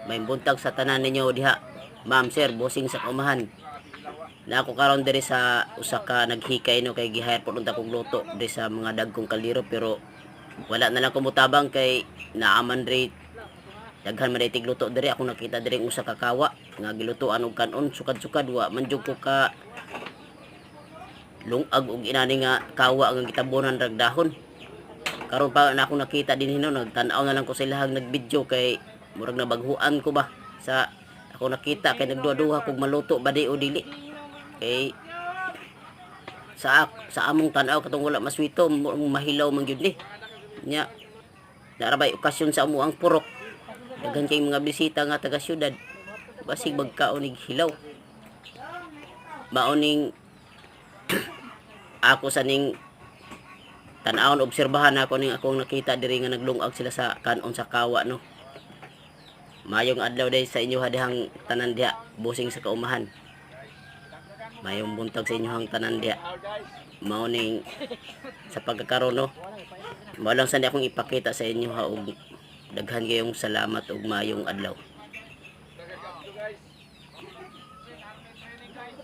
May buntag sa tanan ninyo diha. Ma'am, sir, bossing sa kaumahan. Na ako karon diri sa usa ka naghikay, no, kay gihire po unta kog luto diri sa mga dagkong kaldero, pero wala na lang ko mutabang kay naaman diri, daghan man tig luto diri. Ako nakita diri ang usa ka kawa nga gilutoan og kanon sukad-sukad. Wa man jud ko ka lungag og inani nga kawa nga gitabonan rag dahon. Karon pa na ako nakita din hino, nagtan-aw na lang ko sa ilahang nagvideo kay murag nabaghuan ko ba sa ako nakita, kay nagduha-duha kog maluto ba di o dili, kay sa among tan-aw katong wala maswito, mahilaw man gyud ni nya. Narabay okasyon sa amo ang purok, daghan kay mga bisita nga taga syudad, basig magkaon ig hilaw. Mao ning ako sa ning tan-awon, obserbahan ako ning akong nakita diri nga naglungag sila sa kanon sa kawa, no. Mayong adlaw day sa inyo dihang tanan diha, bossing sa kaumahan. Mayong buntag sa inyohang tanan diha. Mao ning sa pagkakaroon, no, mao lang sa akong ipakita sa inyo ha, og daghan kayong salamat ug mayong adlaw. Guys. Army training, guys.